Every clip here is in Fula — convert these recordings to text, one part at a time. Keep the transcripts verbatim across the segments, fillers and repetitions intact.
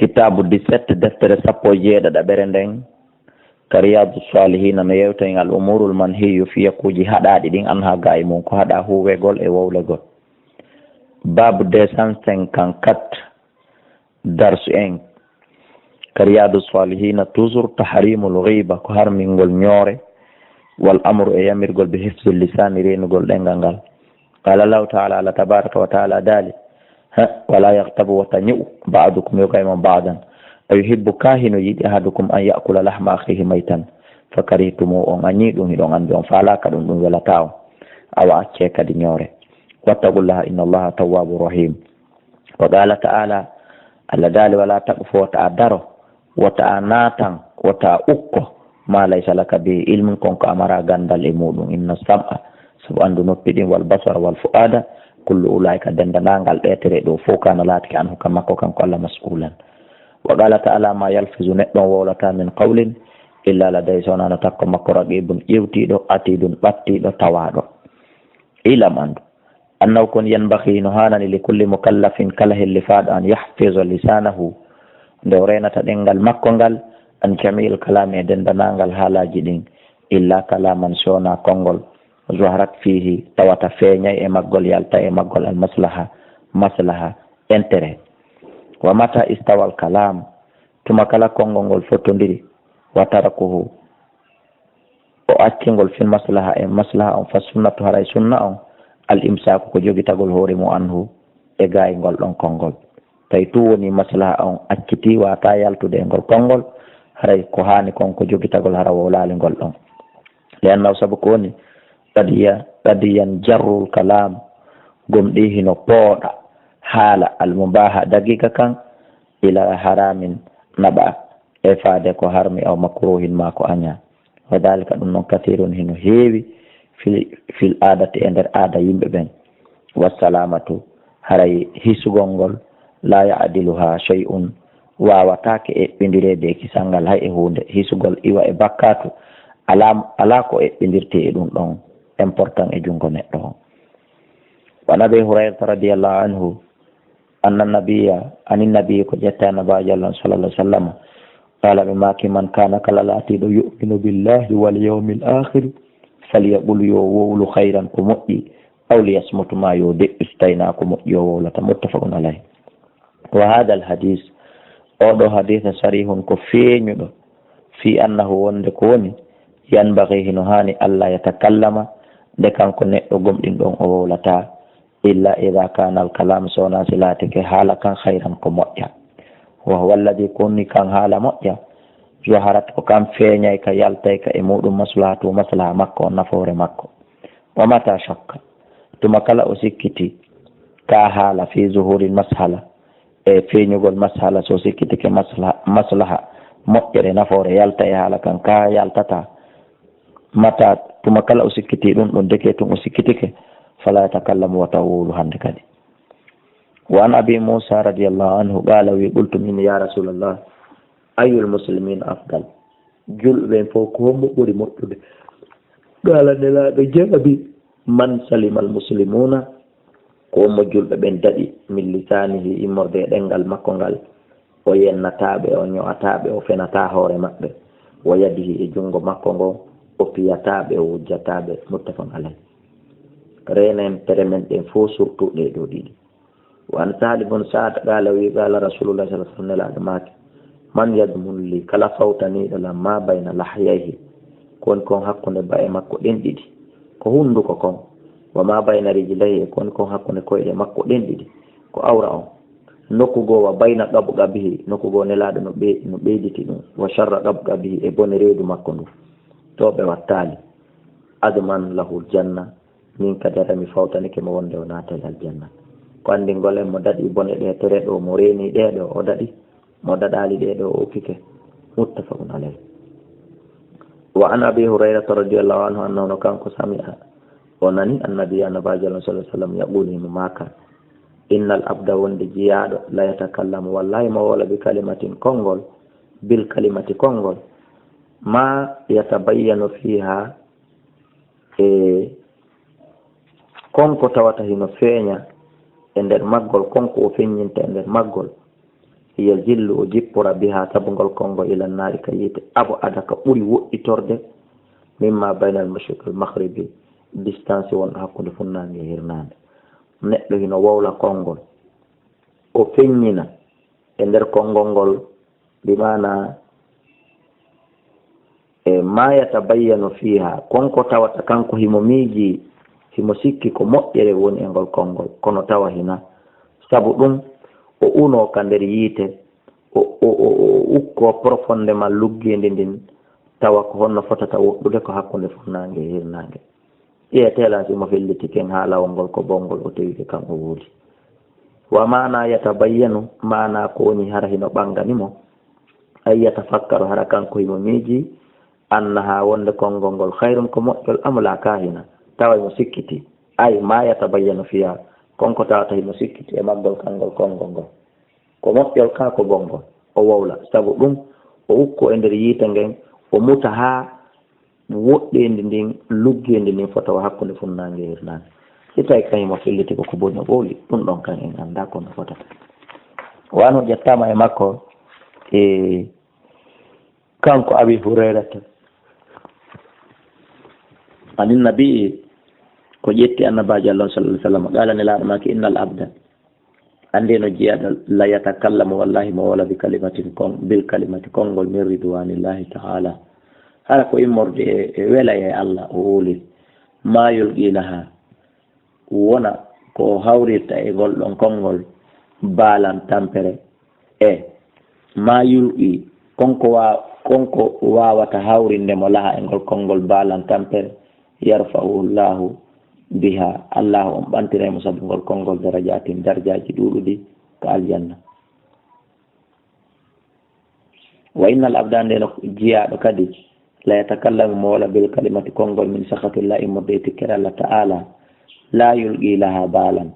Kitaabu dix-sept, deftere sappo e jeeɗiɗaɓere nden, ka Riyadu Salihina, no yewta en al umurul manhiyu fiya, kuuji haɗaaɗi ɗin, anha, ga e mum, ko haɗaa huwegol e wowlegol. Baabu deux cent cinquante-quatre, darsu en ka Riyadu Salihina, toujours, tahrimul ghiba, ko harmingol ñoore, wal amru, e yamirgol, bi hifzil lisani, reenugol ɗengal ngal. Qala Allahu ta'ala, Allah tabaraka wa ta'ala daali, ha, wala yaghtab, wota ñi'u, ba'dukum, yoga e mon, ba'dan, ayuhibbu, ka hino yiɗi, ahadukum, an ya'kula lahma akhihi maytan fakarihtumuhu, on añii ɗum, hiɗon anndi on faalaaka ɗum, ɗum welataa on, awa accee kadi ñoore. Wattaqullaha, inna Allaha tawwabur rahim. Wa qala ta'ala, Allah daali, wala taqfu, wota a daro, wota a naatan, wota a ukko, ma laysa laka bihi ilmun, kon ko a maraa ganndal e muɗum. Inna sam'a, sabu anndu noppi ɗin, wal basara wal fu'ada, kullu ulaika, denndanangal ɗee tere ɗoo fow, kana, laatike, anhu, ka makko kanko Allah, mas'ulan. Wa qala ta'ala, ma yalfizu, neɗɗo on wowlataa, min qawlin, illa ladayhi, so wonaa no takko makko, raqibun, ƴewtiiɗo, atidun, ɓattiiɗo, tawaaɗo. Ilam, anndu, annahu, kon, yanbaghi, no haanani, li kulli mukallafin, kala hellifaaɗo, an yahfiza lisanahu, nde o reenata ɗemngal makko ngal, an jami'il kalami, e denndanangal haalaaji ɗin, illa kalaman, so wonaa konngol, zaharat fihi, tawata feeñay e maggol, yaltay e maggol, al maslaha, maslaha, intérêt. Wa mata istawal kalam, tuma kala konngol ngol fottondiri, wa tarakuhu, o accingol, fil maslaha, e maslaha on, fa sunnatu, haray sunna on, al imsaku, ko jogitagol hoore mum, anhu, e gaay ngol ɗon konngol. Tawi tun woni maslaha on accitii, waataa yaltude e ngol konngol, haray ko haani kon ko jogitagol, hara wowlaali ngol ɗon. Li annahu, sabu ko woni, qad ya-, qad yanjarrul kalam, gomɗii hino pooɗa haala, al mubaha, dagiga kan, ila haramin, naɓa, e faade ko harmi, aw makruhin, maa ko añaa. Wa dhalika, ɗum non, kathirun, hino heewi, fil, fil aadati, e nder aada yimɓe ɓen. Wassalamatu, haray hisugol ngol, la ya'diluha shay'un, waawataake eɓɓindireede e kisal ngal hay e huunde. Hisugol iwa e bakkaatu, alaa, alaa ko eɓɓindirtee e ɗum ɗon, important, e junngo neɗɗo on. Wa an Abi Hurayrata radiyallahu anhu, anna nabiyya, anin nabiyyi, ko ƴetta Nabaajo Allah on, sallallahu alaihi wasallam, qala, ɓe maaki, man kana, kala laatiiɗo, yu'minu billahi wal yawmil akhir, falyaqul, yo wowlu, khayran, ko moƴƴi, aw liyasmut, ma yo deƴƴu, so tawi na ko moƴƴi o wowlata. Muttafaqun alayh. Wa hadha al hadith, oɗo haditha, sarihun, ko feeñuɗo, fi annahu, wonde ko woni, yanbaghi, hino haani, alla yatakallama, nde kanko neɗɗo gomɗinɗo on o wowlata, illa idha kana al kalam, so wonaa si laatike haala kan, khayran, ko moƴƴa. Wa huwa alladhi, ko woni kan haala moƴƴa, zaharat, ko kan feeñay ka, yaltay ka e muɗum, maslahatu, maslaha makko, nafoore makko. Wa mata shakka, tuma kala o sikkiti ka haala, fi zuhuril mashala, e feeñugol mashala, so sikkitike maslaha, maslaha, moƴƴere, nafoore, yalta e haala kan, ka yaltata, mata, tuma kala o sikkiti ɗum ɗon, deke tun o sikkitike, fala yatakallamu, wata o wowlu hande kadi. Wa an Abi Musa radiyallahu anhu qala, wi, qultu min, ya Rasulallah, ayyul muslimina afdal? Julɓe ɓen fof ko hombo ɓuri moƴƴude? Qala, Nelaaɗo jaabi, man salimal muslimuna, ko hombo julɓe ɓen daɗi, min lisanihi, immorde e ɗemngal makko ngal, o yennataaɓe, o ño'ataaɓe, o fenataa hoore maɓɓe, wa yadihi, e junngo makko ngon, o piyataaɓe, o wujjataaɓe. Muttafaqun alayh. Reenen tere men ɗen fof, surtout ɗee ɗoo ɗiɗi. Wa an Sahli bun Sa'd qala, wi, qala Rasulullah sallallahu alaihi wasallam, Nelaaɗo maaki, man yadmun li, kala fawtaniiɗo lan, ma bayna lahyayhi, ko woni kon hakkunde ba'e makko ɗen ɗiɗi, ko hunduko kon, wa ma bayna rijlayhi, e ko woni kon hakkunde koyɗe makko ɗen ɗiɗi, ko awra on. Nokku goo, wa bayna qabqabihi, nokku goo Nelaaɗo no ɓe-, no ɓeyditi ɗum, wa sharra qabqabihi, e bone reedu makko ndu. To ɓe wattaali, adman lahul janna, min kadi hara mi fawtanike mo wonde o naatay aljanna. Ko anndingol en mo daɗi bone ɗee tere ɗoo, mo reeni ɗee ɗoo, o daɗi, mo daɗaali ɗee ɗoo, o ukkike. Muttafaqun alayh. Wa an Abi Hurayrata radiyallahu anhu annahu, no kanko, sami'a, o nani, annabi, Nabaajo Allah sallallahu alaihi wasallam, yaqulu, himo maaka, innal abda, wonde jiyaaɗo, la yatakallamu, wallahi mo wowla, bi kalimatin, konngol, bil kalimati, konngol, ma yatabayyanu fiha, e kon ko tawata hino feeña e nder maggol, kon ko o feññinta e nder maggol, Yajillu, o jippora, biha, sabu ngol konngo, ila naari, ka yiite, abo ada, ka ɓuri woɗɗitorde, mimma baynal mashriqi wal maghribi, distance wonɗo hakkunde funnaange e hirnaange. Neɗɗo hino wowla konngol, o feññina e nder konngol ngol, bi maana, e ma yatabayyanu fiha, kon ko tawata kanko himo miiji, himo sikki ko moƴƴere woni e ngol konngol, kono tawa hina. Sabu ɗum, o unoo ka nder yiite, o, o, o, o ukkoo profondément luggeende ndin, tawa ko honno fotata woɗɗude ko hakkunde funnaange e hirnaange. Ƴeetee lan si mo felliti ken haalawol ngol ko bonngol, o tewike kan o wuuli. Wa maana yatabayyanu, maana ko woni hara hino ɓangani mo, ay yatafakkaru, hara kanko himo miiji, annaha, wonde konngol ngol, khayrun, ko moƴƴol, am la, ka hina, tawa himo sikkiti, ay ma yatabayyanu fiha, kon ko tawata himo sikkiti e maggol kangol konngol ngol. Ko moƴƴol ka ko bonngol, o wowla. Sabu ɗum, o ukko e nder yiite ngen, o muta haa woɗɗeendi ndin, luggeendi ndin fota o hakkunde funnaange e hirnaange. Si tawi kañum o felliti ko ko boni o ɓowli, ɗum ɗon kan en anndaa ko no fotata. Wano ƴettaama e makko, e kanko Abi Hurayrata, anin nabii, ko ƴetti annabaajo Allah sallallahu alaihi wasallam, qala, nelaaɗo maaki, innal abda, annde no jiyaaɗo, la yatakallamu, wallahi mo wowla, bi kalimatin kon, bil kalimati, konngol, min ridwanillahi ta'ala, hara ko immorde e, e welay e Allah o wowliri, ma yulqi laha, wona ko o hawrirta e ngol ɗon konngol baalan tampere, e ma yulqi, konko wa-, konko waawata hawrinde mo laha e ngol konngol baalan tampere, yarfa'uhu Allahu biha, Allahu on ɓantiray mo sabu ngol konngol darajaatin, darjaaji ɗuuɗuɗi ka aljanna. Wa innal abda, ndeno jiyaaɗo kadi, la yatakallamu, mo wowla, bil kalimati, konngol, min sakhatillah, immorde e tikkere Allah ta'ala, la yulqi laha baalan,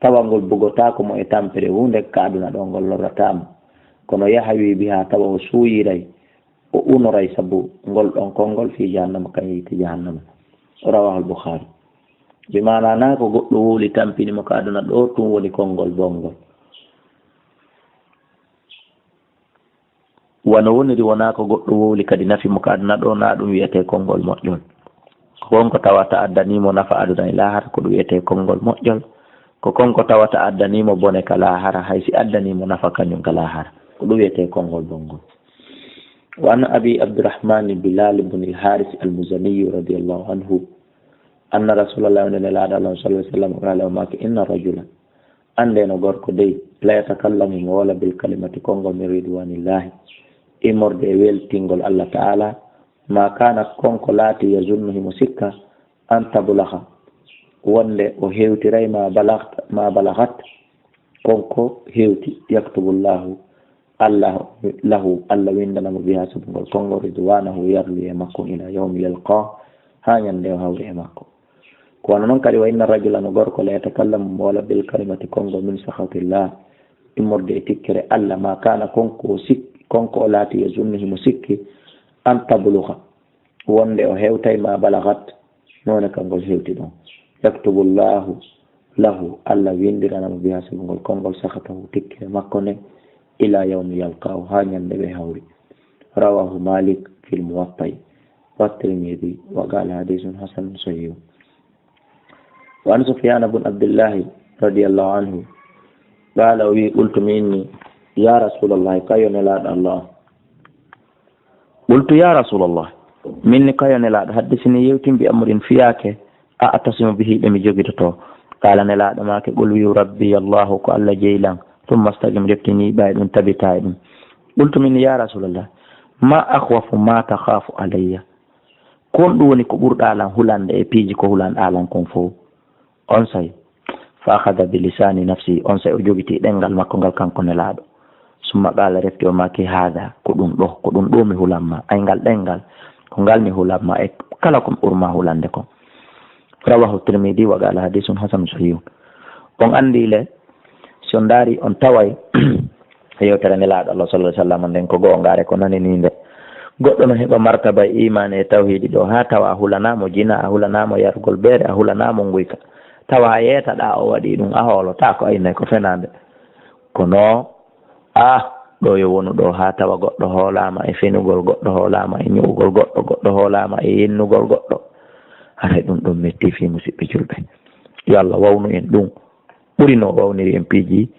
tawa ngol bugotaako mo e tampere huunde ka aduna ɗo, ngol lorrataa mo, kono yahwi biha, tawa o suuyiray, o unoray sabu ngol ɗon konngol, fi jahannama, ka yiite jahannama. Rawahul Bukhari. Bi maana, na ko goɗɗo wowli tampini mo ka aduna ɗo, tun woni konngol bonngol. Wano woniri, wonaa ko goɗɗo wowli kadi nafi mo ka aduna ɗo, na ɗum wiyetee konngol moƴƴol. Ko konko tawata addanii mo nafa aduna e laahara, ko ɗum wiyetee konngol moƴƴol. Ko konko tawata addanii mo bone ka laahara, hay si addanii mo nafa kañum ka laahara, ko ɗum wiyetee konngol bonngol. Wa an Abi Abdurrahmani Bilal ibn al-Haris al-Muzaniyu radiyallahu anhu, anna Rasulallah, nde Nelaaɗo Allah sallallahu alaihi wasallam, qala, o maaki, inna rajula, annde no gorko dey, la yatakallamu, mo wowla, bil kalimati, konngol, min ridwanillahi, immorde e weltingol Allah ta'ala, ma kana, konko laati, yazunnu, himo sikka, an tabulaha, wonde o hewtiray ma balagt, ma balagat, konko hewti, yaktubullahu, Allah, lahu, Allah windana mo biha sabu ngol konngol, ridwanahu, yarli e makko, ila yawmi yalqa, ha ñande o hawri e makko. Ko wano non kadi, wa inna rajula, no gorko, la yatakallamu, mo wowla, bil kalimati, konngol, min sakhatillah, immorde e tikkere Allah, ma kana, konko o sik-, konko o laati, yazunnu, himo sikki, an tabluga, wonde o hewtay ma balagat, none ka ngol hewti ɗon. Yaktubullahu lahu, Allah windirana mo biha sabu ngol konngol, sakhatahu, tikkere makko nden, ila yawmi yalqahu, ha ñande ɓe hawri. Rawahu Malik fil Muwatta'i, wa Tirmidhi, wa qala hadithun hasanun sahih. Wa an Sufyan ibn Abdillahi radiyallahu anhu, qala, o wi, qultu, mi inni, ya Rasulallah, kayo Nelaaɗo Allah. Qultu, ya Rasulallah, min ni kayo Nelaaɗo, haddisini, yewtin, bi amrin, fiyaake, a atasimu bihi, ɓe mi jogidoto. Qala, Nelaaɗo maaki, qul, wi'u, rabbi Allahu, ko Allah jeyi lan, thumma istaqim, refti, ñiiɓa e ɗum, tabita e ɗum. Qultu, min ni, ya Rasulallah, ma akhwafu ma takhafu alayya, ko honɗum woni ko ɓurɗaa lan hulande e piiji ko hulanɗaa lan kon fow? Onsay, fa akhadha bi lisani nafsi, onsay o jogiti ɗemngal makko ngal kanko Nelaaɗo. Summa qala, refti o maaki, hadha, ko ɗum ɗo, ko ɗum ɗo mi hulan ma. Ay, ngal ɗemngal, ko ngal mi hulan ma e kala ko mi ɓurma hulande kon. Rawahu Tirmidhi wa qala hadithun hasanun sahih. On anndi le, si on ndaari, on taway yewtere Nelaaɗo Allah sallallahu alaihi wasallam nden, ko goongaare, ko nanininde. Goɗɗo no heɓa martaba e iimaani e tawhiidi ɗo, haa tawa a hulanaamo jina, a hulanaamo yargol beere, a hulanaamo nguyka. Tawa a yeetaɗaa o waɗi ɗum, a hoolotaako, aynay ko fenaande. Kono Ah, ɗo yo wonu ɗo haa tawa goɗɗo hoolaama e fenugol, goɗɗo hoolaama e ñu'ugol goɗɗo, goɗɗo hoolaama e yennugol goɗɗo. Haray ɗum ɗon metti fii musiɓɓe julɓe. Yo Allah wawnu en ɗum. Ɓuri no wawniri en piiji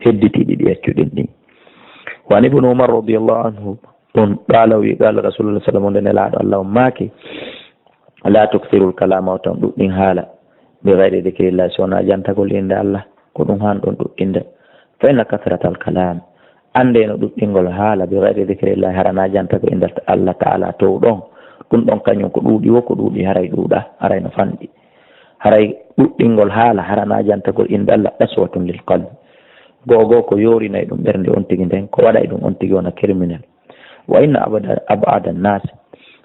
hedditiiɗi ɗi accuɗen ɗin. Wa an Ibnu Umar radiyallahu anhu, ɗum qaala wi, qaala Rasulullah sallallahu alaihi wasallam, nde Nelaaɗo Allah on maaki, "La tuksirul kalama, wota on ɗuɗɗin haala, bi ghairi dhikrillah, si wonaa jantagol innde Allah, ko ɗum haani ɗon ɗuɗɗinde. Fa inna kasratal kalam, annde no ɗuɗɗingol haala, bi ghairi dhikrillah, hara naa jantagol innde Allah ta'ala tow ɗon, ɗum ɗon kañum ko ɗuuɗi wo ko ɗuuɗi, haray ɗuuɗa, haray no fanɗi." Haray ɗuɗɗingol haala, hara naa jantagol innde Allah, qaswatun lil qalbi. Goo goo ko yoorinay ɗum ɓernde on tigi nden, ko waɗay ɗum on tigi wona criminel. Wa inna abada, abada nas,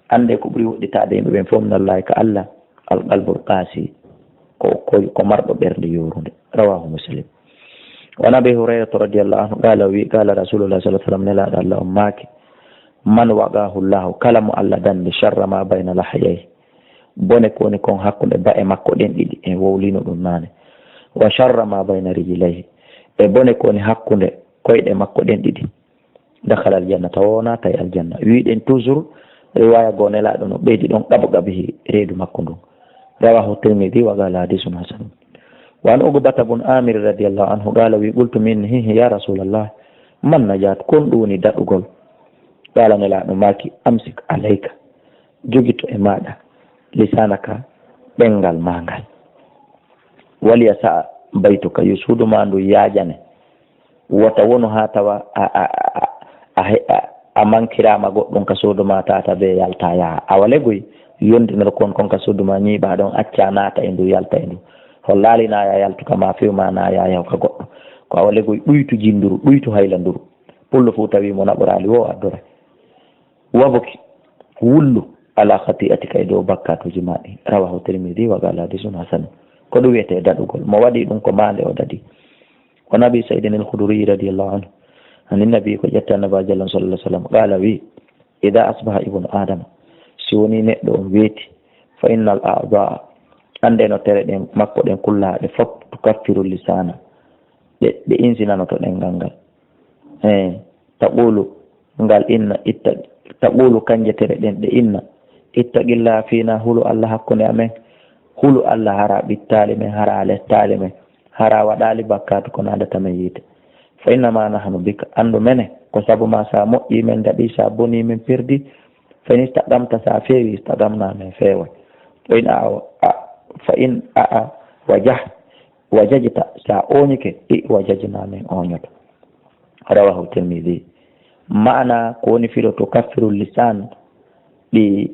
annde ko ɓuri woɗɗitaade yimɓe ɓen fof min Allahi ka Allah, al qalbul qasi, ko, ko, ko marɗo ɓernde yoorunde. Rawahu Muslim. Wa an Abi Hurayrata radiyallahu anhu, qaala wi, qaala Rasulullah sallallahu alaihi wasallam, Nelaaɗo Allah on maaki, "Man waqahu Allahu, kala mo Allah danndi, sharra ma bayna lahyayhi, bone ko woni kon hakkunde ba'e makko ɗen ɗiɗi, en wowlino ɗum naane, wa sharra ma bayna rijlayhi, e bone ko woni hakkunde koyɗe makko ɗen ɗiɗi, dakhala aljanna, tawa o naatay aljanna." Wiɗen toujours, riwaya goo Nelaaɗo no ɓeydi ɗon qabu qabihi reedu makko ndun. Rawahu Tirmidhi wa qala hadisun hasan. Wa an Uqbata bun Amir radiyallahu anhu qala wi, qultu min, hihi, ya Rasulallah, man najat, kon ɗum woni daɗugol? Qala Nelaaɗo maaki, amsik alayka, jogito e maaɗa, lisanaka, ɗemngal maa ngal. Waliya sa'a baytuka, yo suudu maa ndu yaajane. Wota wonu haa tawa a, a, a, a, a, a mankiraama goɗɗum ka suudu maa, tata bee yalta yaha. Awa legoy, yondinor kon, kon ka suudu maa, ñiiɓa ɗon, acca naata e ndu, yalta e ndu. Hollaali na ya yaltu ka maa few, maa na ya yahu ka goɗɗo. Ko awa legoy, ɗuytu jinduru, ɗuytu haylanduru. Pullo fuu tawi mo naɓoraali wo addoray. Wabuki, wullu, ala khati'atika, e dow bakkaatuuji maa ɗin. Rawahu Tirmidhi wa qala hadisun hasan. Ko ɗum wiyetee daɗugol. Mo waɗi ɗum ko maande o daɗi. Wa an Abi Sa'idin al-Khudri radiyallahu anhu, anin Nabi, ko ƴetti Annabi jalla sallallahu alaihi wasallam, qala wi, idha asbaha ibnu Adama, si woni neɗɗo on weeti, fa innal a'dha'a, annde no tere ɗen makko ɗen kullaha ɗe fop, tukaffiru lisana, ɗe, ɗe insinanoto ɗemngal ngal. Eh, taqulu, ngal inna, itta, taqulu, kanje tere ɗen ɗe inna, ittaqillah fina, hulu Allah hakkunde amen, hulu Allah, hara ɓittaali men, hara lettaali men, hara waɗaali bakkaatu ko naadata men yiite. Fa innama nahnu bika, anndu mene, ko sabu ma sa moƴƴi men daɗi, sa boni men perdi, fa in istaqamta, sa feewi, istaqamna, men feeway. Fa in a, a, fa in a, a wajah, wajajta, sa ooñike, i wajajna, men ooñoto. Rawahu Tirmidhi. Maana ko woni filo to kaffiru lisan, ɗi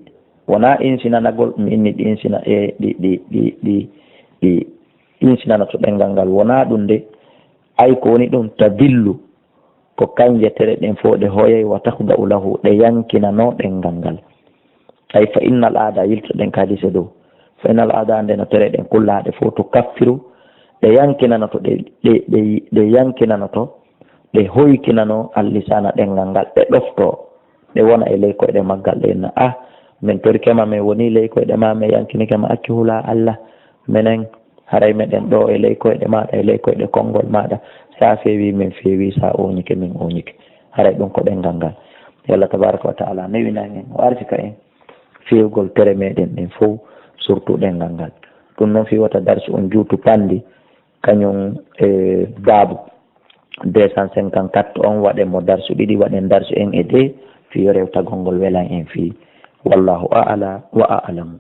wona insinanagol, mi inni ɗi insina e ɗi, ɗi, ɗi, ɗi, ɗi insinanoto ɗemngal ngal, wona ɗum de. Ay ko woni ɗum, tadillu, ko kanje tere ɗen fof ɗe hoyay, wa takhda'u lahu, ɗe yankinano ɗemngal ngal. Ay fa innal aada, yiltoɗen ka hadise dow. Fa innal aada, nde no tere ɗen kullaaɗe fof, tukaffiru, ɗe yankinanoto, ɗe, ɗe, ɗe, ɗe yankinanoto, ɗe hoykinano al-lisaana, ɗemngal ngal, ɗe ɗofto, ɗe wona e ley koyɗe maggal, ɗe inna, ah, min torike ma, min woni ley koyɗe ma, min yankinike ma, accu hula Allah, menen, haray meɗen ɗo e ley koyɗe maaɗa, e ley koyɗe konngol maaɗa, sa feewi min feewi, sa ooñike min ooñike. Haray ɗum ko ɗemngal ngal. Yo Allah tabaraka wa ta'ala newinan en, o arsika en fewgol tere meɗen ɗen fow, surtout ɗemngal ngal. Ɗum noon fii wota darsu on juutu panndi, kañum e baabu deux cent cinquante-quatre on, waɗen mo darsu ɗiɗi, waɗen darsu en e deux, fii yo rewtagol ngol welan en fii. Wallahu a'ala wa a'lamu.